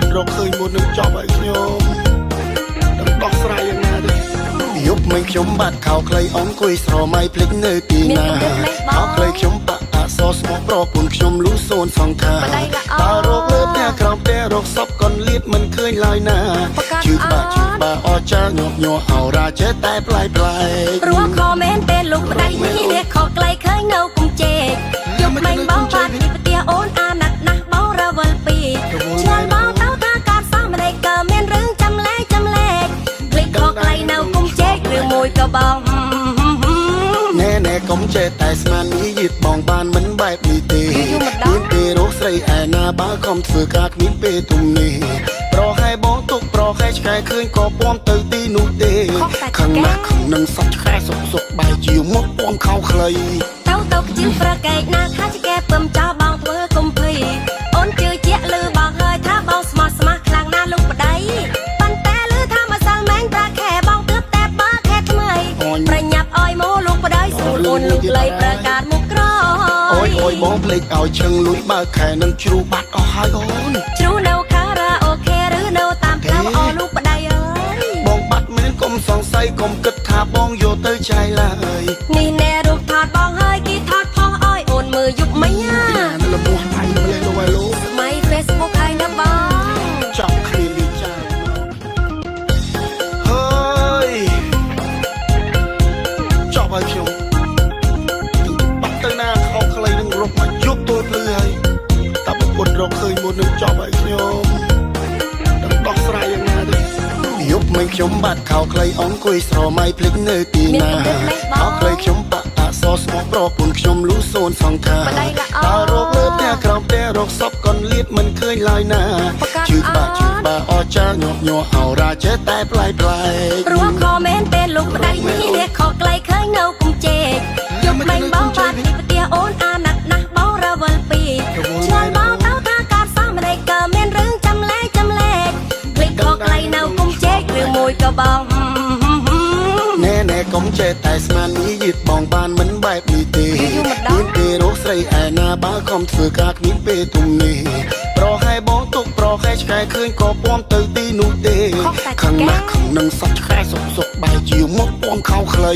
ន្ធរកឃើញមុននឹងចប់ឲ្យខ្ញុំនឹងដោះស្រាយយ៉ាងណាទេយប់មិញខ្ញុំបាត់ខោខ្លីអង្គុយស្រមៃភ្លេចនៅទីណាខោខ្លីខ្ញុំបាក់អសស្មោះប្រពន្ធខ្ញុំលូសូនសង្ខាតើរកលើផ្ទះក្រោមផ្ទះរកសពកនលៀតមិនឃើញឡើយណាជឿក្បាលជឿក្បាលអចាញាប់ញ័រអរ៉ាចេះតែប្លែកប្លែក រស់ខមែនទេលោកប្តីនេះខខ្លីឃើញនៅគុំជែកយប់មិញបងបាត់ពីផ្ទះអូនអាណិតណាស់បងរវល់ពីឆ្លងបងទៅថាកាត់សោះម្ដេចក៏មានរឿងចាំលែកចាំលែកភ្លេចខខ្លីនៅគុំជែកឬមួយក៏បង ណែណែកុំចេះតែស្មាននេះយឺតបងបានមិនបែបនេះទេមានពេលរកស្រីឯណាបើខំធ្វើការគ្មានពេលទុំនេះប្រហែបងទុកប្រហែឆ្កែឃើញក៏ពំទៅទីនោះទេខឹងណាស់ខឹងនឹងសត្វឆ្កែសុកសុកបែជាមកពំខោខ្លី ទៅទៅជឿប្រកែកណាថាឆ្កែពឹមចោលបងធ្វើគុំភីអូនជឿជាក់លឺបងហើយថាបងស្មោះស្មោះខ្លាំងណាស់លោកប្តីប៉ុន្តែលឺថាម្សិលមិញប្រាខែបងទើបតែបើខែថ្មីប្រញាប់អើយមកលោកប្តីស្រួលអូនលោកលៃប្រកាសមុខក្រោ យអូយអូយបងភ្លេចឲ្យឈឹងលួយបើខែនឹងជ្រូបាត់អស់ហើយអូន ជ្រូនៅខារ៉ាអូខេឬនៅតាមផ្លូវអលោកប្តីអើយ បងបាត់មែនកុំសង្ស័យកុំគិតថាបងយកទៅចាយឡើយ នេះណែរូបថតបងហើយគេថតផុសឲ្យអូនមើលយប់មិញណា លមោះដៃម្លេះលោកឲ្យលោក សម័យ Facebook ហើយណាបង ចង់គ្មានវិចារហើយចប់ហើយខ្ញុំបាត់ទៅណាខោខ្លីនឹងរកមកយប់ទល់ភ្លឺហើយតែប្រពន្ធរកឃើញមុននឹងចប់ឲ្យខ្ញុំនឹងដោះស្រាយយ៉ាងណាទេយប់មិញខ្ញុំបាត់ខោខ្លីអង្គុយស្រមៃភ្លេចនៅទីណាខោខ្លីខ្ញុំបាក់អសស្មោះប្រពន្ធខ្ញុំលូសូនសង្ខាតើរកលើផ្ទះក្រោមផ្ទះរកសពកនលៀតមិនឃើញឡើយណាជឿក្បាលជឿក្បាលអចាញាប់ញ័រអរ៉ាចេះតែប្លែកប្លែក រស់ខមែនទេលោកប្តីនេះខខ្លីឃើញនៅគុំជែកយប់មិញបងបាត់ពីផ្ទះអូនអាណិតណាស់បងរវល់ពីឆ្លងបងទៅថាកាត់សោះម្ដេចក៏មានរឿងចាំលែកចាំលែកភ្លេចខខ្លីនៅគុំជែកឬមួយក៏បង ណែណែកុំចេះតែស្មាននេះយឺតបងបានមិនបែបនេះទេមានពេលរកស្រីឯណាបើខំធ្វើការគ្មានពេលទុំនេះប្រហែបងទុកប្រហែឆ្កែឃើញក៏ពំទៅទីនោះទេខឹងណាស់ខឹងនឹងសត្វឆ្កែសុកសុកបែជាមកពំខោខ្លី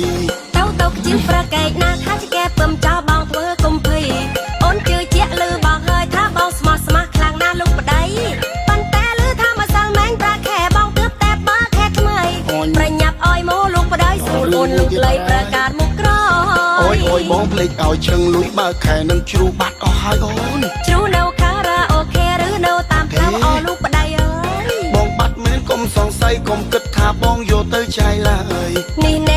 ទៅទៅជឿប្រកែកណាថាឆ្កែពឹមចោលបងធ្វើគុំភីអូនជឿជាក់លឺបងហើយថាបងស្មោះស្មោះខ្លាំងណាស់លោកប្តីប៉ុន្តែលឺថាម្សិលមិញប្រាខែបងទើបតែបើខែថ្មីប្រញាប់អើយមកលោកប្តីស្រួលអូនលោកលៃប្រកាសមុខក្រោយ អូយអូយបងភ្លេចឲ្យឈឹងលួយបើខែនឹងជ្រូបាត់អស់ហើយអូន ជ្រូនៅខារ៉ាអូខេឬនៅតាមផ្លូវអលោកប្តីអើយ បងបាត់មែនកុំសង្ស័យកុំគិតថាបងយកទៅចាយឡើយ នេះ